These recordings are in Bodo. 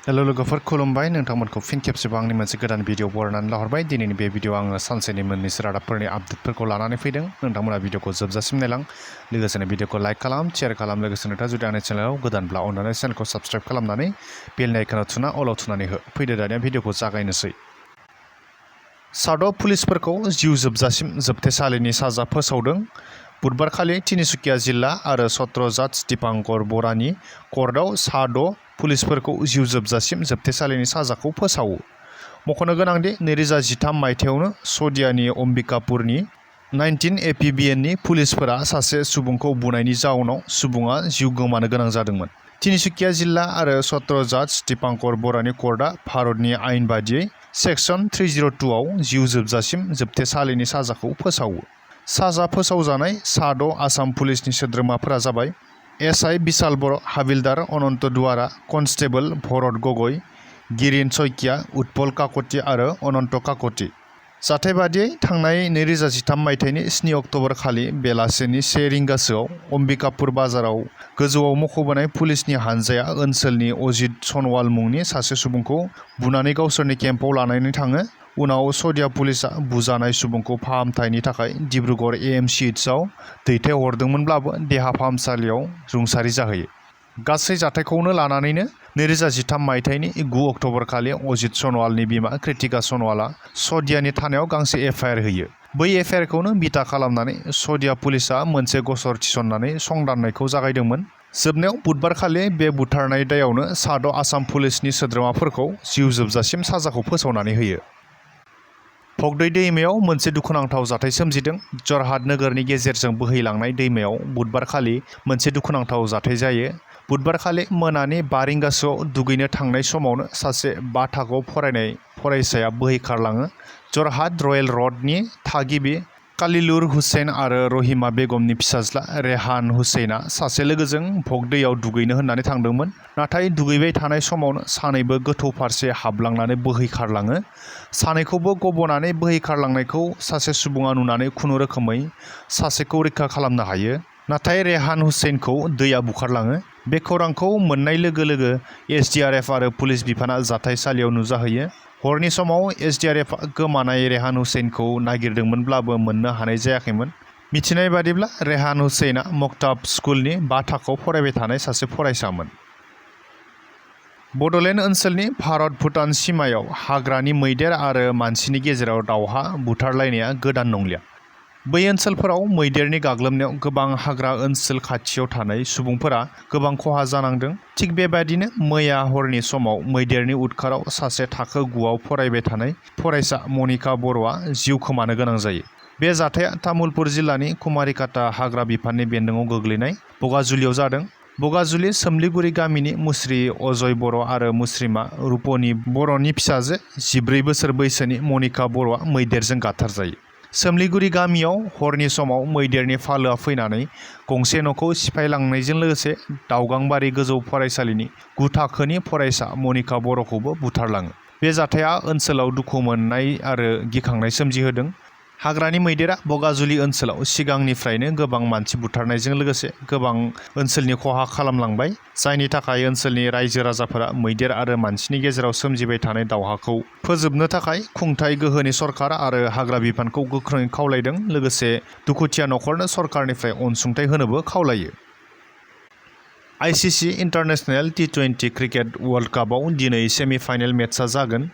हेलो लोगोफोर खुलुमबाय नोंथांमोनखौ फिन खेबसेबाव आंनि मोनसे गोदान भिडिअ बरायनानै लाहरबाय। दिनैनि बे भिडिअ आङो सानसेनि मोननैसो रादाबफोरनि आपडेटफोरखौ लानानै फैदों। नोंथांमोना भिडिअखौ जोबजासिम नायलां, लोगोसेनो भिडिअखौ लाइक खालाम, शेयार खालाम, लोगोसे नोंथाङा जुदि आंनि चेनेलाव गोदानब्ला अननानै चेनेलखौ साबस्क्राइब खालामनानै बेलनि आइकनाव थुना अलाव थुनानै हो। फैदो दानिया भिडिअखौ जागायनोसै। साद' पुलिसफोरखौ जिउ जोबजासिम जोबथेसालिनि साजा फोसावदों। बुधबारखालि तिनिसुकिया जिल्ला आरो सत्र जाज दीपांकर बरानि कर्टआव साद' पुलिसफोरखौ जिउ जोबजासिम जोबथेसालिनि साजाखौ फोसावो। मख'नो गोनांदि 2013 मायथाइयावनो सदियानि अम्बिकापुरनि 19 एपिबिएननि पुलिसफोरा सासे सुबुंखौ बुनायनि जाउनाव सुबुङा जिउ गोमानो गोनां जादोंमोन। तिनिसुकिया जिल्ला आरो सत्र जाज दीपांकर बरानि कर्टआ भारतनि आयेन बादियै सेक्सन 302 आव जिउ जोबजासिम जोबथेसालिनि साजाखौ फोसावो। साजा फोसावजानाय साद' आसाम पुलिसनि सोद्रोमाफोरा जाबाय एसआइ बिशाल बर', हाबिलदार अनन्त दुवारा, कनस्टेबल भरत गगৈ, गिरिन सइकिया, उत्पल काकति आरो अनन्त काकति। जाथाय बादियै थांनाय 2013 मायथाइनि 7 अक्ट'बर खालि बेलासिनि 1 रिंगासोआव अम्बिकापुर बाजाराव गोजौआव मख'बोनाय पुलिसनि हानजाया ओनसोलनि अजित सनवाल मुंनि सासे सुबुंखौ बुनानै गावसोरनि केम्पआव लानानै थाङो। उनाव सदिया पुलिसआ बुजानाय सुबुंखौ फाहामथायनि थाखाय डिब्रुगड़ एएमसीएचआव दैथायहरदोंमोनब्लाबो देहा फाहामसालियाव रुंसारि जाहैयो। गासै जाथायखौनो लानानैनो 2013 मायथाइनि 9 अक्ट'बर खालि अजित सनवालनि बिमा कृतिका सनवालआ सदियानि थानायाव गांसे एफआइआर होयो। बै एफआइआरखौनो बिथा खालामनानै सदिया पुलिसआ मोनसे गसर थिसननानै संदाननायखौ जागायदोंमोन। जोबनायाव बुधबारखालि बे बुथारनाय दायावनो साद' आसाम पुलिसनि सोद्रोमाफोरखौ जिउ जोबजासिम साजाखौ फोसावनानै होयो। भगदै दैमायाव मोनसे दुखुनांथाव जाथाय सोमजिदों। जरहाट नोगोरनि गेजेरजों बोहैलांनाय दैमायाव बुधबारखालि मोनसे दुखुनांथाव जाथाय जायो। बुधबारखालि मोनानि 5 रिंगासोआव दुगैनो थांनाय समावनो सासे 5 थाखोआव फरायनाय फरायसाया बोहैखारलाङो। जरहाट रयेल रडनि थागिबि कालिलुर हुसैन आरो रहिमा बेगमनि फिसाज्ला रेहान हुसैना सासे लोगोजों भगदैयाव दुगैनो होननानै थांदोंमोन। नाथाय दुगैबाय थानाय समावनो सानैबो गोथौ फारसे हाबलांनानै बोहैखारलाङो। सानैखौबो गबनानै बोहैखारलांनायखौ सासे सुबुङा नुनानै खुनुरोखोमै सासेखौ रैखा खालामनो हायो। नाथाय रेहान हुसैनखौ दैया बुखारलाङो। बे खौरांखौ मोननाय लोगो लोगो एसडीआरएफ आरो पुलिस बिफाना जाथायसालियाव नुजाहैयो। हरनि समाव एसडीआरएफआ गोमानाय रेहान हुसैनखौ नागिरदोंमोनब्लाबो मोननो हानाय जायाखैमोन। मिथिनाय बादिब्ला रेहान हुसैना मक्ताब स्कुलनि 5 थाखोआव फरायबाय थानाय सासे फरायसामोन। बड'लेण्ड ओनसोलनि भारत-भुटान सिमायाव हाग्रानि मैदेर आरो मानसिनि गेजेराव दावहा बुथारलायनाया गोदान नंलिया। बै ओनसोलफोराव मैदेरनि गाग्लोबनायाव गोबां हाग्रा ओनसोल खाथियाव थानाय सुबुंफोरा गोबां खहा जानांदों। थिग बेबायदिनो मैया हरनि समाव मैदेरनि उदखाराव सासे थाखो 9आव फरायबाय थानाय फरायसा मनिका बर'आ जिउ खोमानो गोनां जायो। बे जाथाया तामुलपुर जिल्लानि कुमारिकाटा हाग्रा बिफाननि बेन्दोङाव गोग्लैनाय बगाजुलियाव जादों। बगाजुलि सोमलिगुरि गामिनि मुस्रि अजय बर' आरो मुस्रिमा रुपनि बर'नि फिसाजो 14 बोसोर बैसोनि मनिका बर'आ मैदेरजों गाथारजायो। सोमलिगुरि गामियाव हरनि समाव मैदेरनि फालोआ फैनानै गंसे न'खौ सिफायलांनायजों लोगोसे दावगांबारि गोजौ फरायसालिनि 9 थाखोनि फरायसा मनिका बर'खौबो बुथारलाङो। बे जाथाया ओनसोलाव दुखु मोननाय आरो गिखांनाय सोमजिहोदों। हाग्रानि मैदेरा बगाजुलि ओनसोलाव सिगांनिफ्रायनो गोबां मानसि बुथारनायजों लोगोसे गोबां ओनसोलनि खहा खालामलांबाय, जायनि थाखाय ओनसोलनि रायजो राजाफोरा मैदेर आरो मानसिनि गेजेराव सोमजिबाय थानाय दावहाखौ फोजोबनो थाखाय खुंथाय गोहोनि सरकार आरो हाग्रा बिफानखौ गोख्रोङै खावलायदों। लोगोसे दुखुथिया न'खरनो सरकारनिफ्राय अनसुंथाइ होनोबो खावलायो। ICC international T20 cricket world कापआव दिनै सेमि-फाइनेल मेचआ जागोन।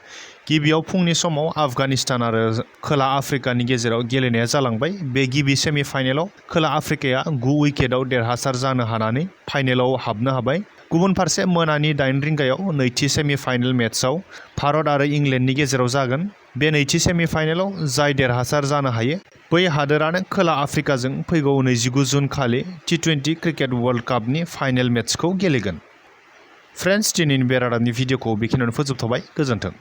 गिबियाव फुंनि समाव आफगानिस्तान आरो खोला आफ्रिकानि गेजेराव गेलेनाया जालांबाय। बे गिबि सेमि-फाइनेलाव खोला आफ्रिकाया 9 उइकेटआव देरहासार जानो हानानै फाइनेलाव हाबनो हाबाय। गुबुन फारसे मोनानि 8 रिंगायाव नैथि सेमि-फाइनेल मेचआव भारत आरो इंलेन्डनि गेजेराव जागोन। बे नैथि सेमि-फाइनेलाव जाय देरहासार जानो हायो बै हादोरानो खोला आफ्रिकाजों फैगौ 29 जुन खालि T20 क्रिकेट वर्ल्ड कापनि फाइनेल मेचखौ गेलेगोन। फ्रेन्ड्स, दिनैनि बे रादाबनि भिडिअखौ बेखिनियावनो फोजोबथ'बाय। गोजोन्थों।